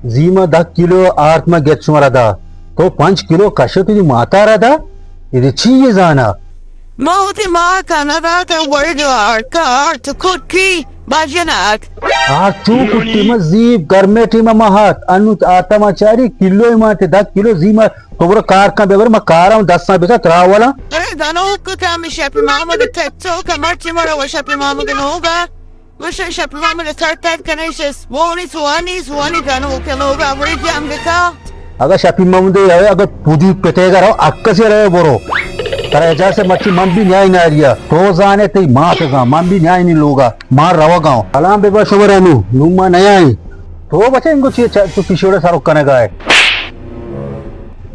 زی ما دہ کلو آرت ما گت شما را دا۔ تو پنچ کلو کشے تو دی ماتا را دا۔ اے چی یے زانا؟ ما وتی ماں کندا کہ ورگ آرت، آرت کٹی بجنک۔ آرت چو کٹی؟ ما زیب گرمے ٹیم ما ہات۔ انو آتا ما چاری کلو ما تے دہ کلو زی ما تو برو کار کن ببر، ما کاراں دستاں بزا تراولاں۔ ارے دنوک کہ ہمیں شپی محمد ٹک ٹاک مرچی مرا و شپی محمد نوگا۔ گوشے شپی محمد تر تر کنے شس۔ وونی سوانی، سوانی دنوک نوگا وری جام بکا۔ اگا شپی محمد ہے، اگا پودی پتے گا رو، اکسی رہے برو۔ ترا اجازت مرچی من بھی نیائی ناریا۔ تو زانے تی ماں تو زان، من بھی نیائی نی لوگا۔ ما روگاں۔ سلام بے بس شمرا نو، نو ما نیائیں۔ تو بچہ انگو چی چ-، تو کشوڑے سرو کنگا ہے۔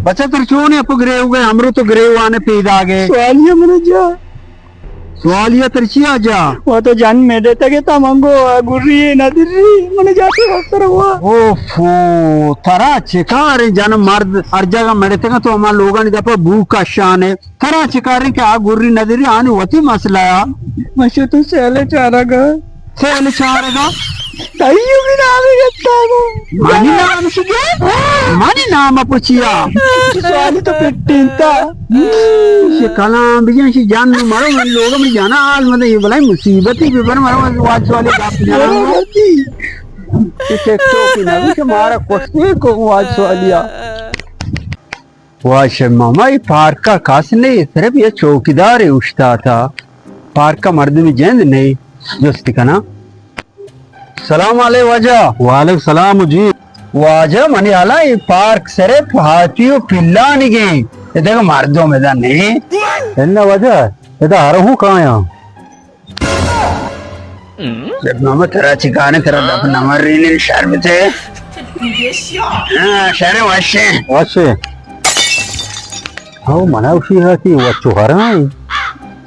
بچہ تر چونے اپو گریوگا، ہمرو تو گریوانے پیدا گے۔ سوالیہ من جا۔ سوالیہ تر چیا جا؟ وہ تو جن میں دیتا کہ تا منگو گری نہ دری، من جا سے وقت رہا۔ اوفو، ترا چکار جن مرد ہر جگہ مڑتے تو ہما لوگانی دپا بو کشانے۔ ترا چکاریں کہ آ گری ندری آنی وتی مسئلہ آ۔ مشو تو سیل چارگا۔ سیل چارگا؟ تئیو بھی نام گتا۔ منی نام شکے؟ منی نام پچیا۔ سوالی تو پٹینتا۔ یہ کلام بجن شی جان مرو من لوگ من جانا حال مدے یہ بلائی مصیبتی بھی بر مرو واج سوالی گپ جانا۔ یہ ٹک ٹاک نہ کہ مارا کشتے کو واج سوالیا۔ واجہ ماما، اے پارک ءَ کس نہ، صرف یک چوکیدارے اوشتاتا۔ پارک ءَ مردمی جند نہ، جست کناں۔ سلام علیک واجہ۔ وعلیک سلام جی۔ واجہ، منی حالا اے پارک صرف ہاتھی و پلانیگیں، اے دگہ مردم ادا نہ۔ اناں واجہ، ادا ہر ہوں کایاں۔ جب ماما ترا چکانے، ترا دپ نمر رینن، شر بتے۔ ہاں، شر وشے۔ وشے۔ ہاں، منا وشی ہا کہ وچو ہرائیں۔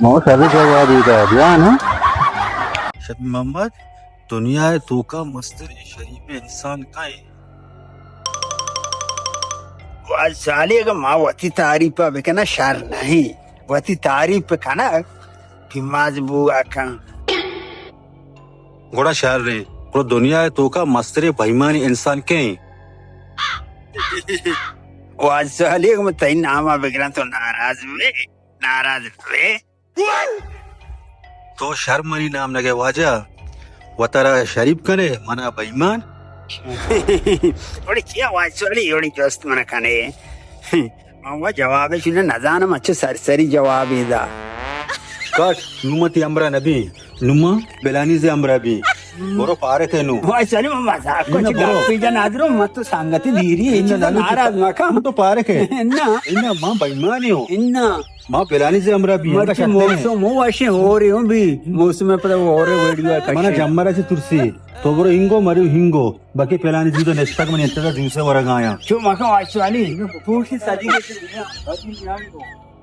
مو شر جواب دا، بیا نا۔ شبی محمد، دنیا ءِ توکا مستر شریف انسان کئے؟ واجہ سالی، اگہ ما وتی تعریف ءَ بکناں شر نہیں، وتی تعریف کنگ پیماز بوگا کن۔ گڑا شریں، گڑا دنیا ءِ توکا مستریں بے ایمانیں انسان کئے؟ واجہ سالی، اگہ من تئی نام ءَ بگراں تو ناراض بے، ناراض بے۔ تو شر منی نام نگے واجہ، وترا شریف کنے، منا بے ایمان۔ وڑی چیا واجہ سالی، وڑی جست منا کنے؟ من وا جوابش نہ نزانم، اچھا سرسری جوابے دا۔ کٹ، نوں من تئی ہمراہ نبی، نوں من بلانیز ءِ ہمراہ بی۔ برو پارک ءَ نوں۔ واجہ سالی، من مزاق کو، نہ، چی برو۔ گپی جا نادرو، من تو سنگتی دیری، اے نہ، چیز نہ، ناراض مکن۔ تو پارک ءَ۔ نہ۔ نہ، من بے ایمانی ہوں۔ نہ۔ ما بلانیز ءِ ہمراہ بی، مرچی انگا شرط نہیں۔ موسم ہو وشیں، ہورے ہوں بی، موسم ءَ پدا ہورے ویڈیو کشے۔ منا جمرا چہ ترسی، تو برو ہنگو، مرو ہنگو، باقی پلانیز تو نشتگ، من انتظار جوسے ورگا آیاں۔ چو مکن واجہ سالی، پوشی سجی کے۔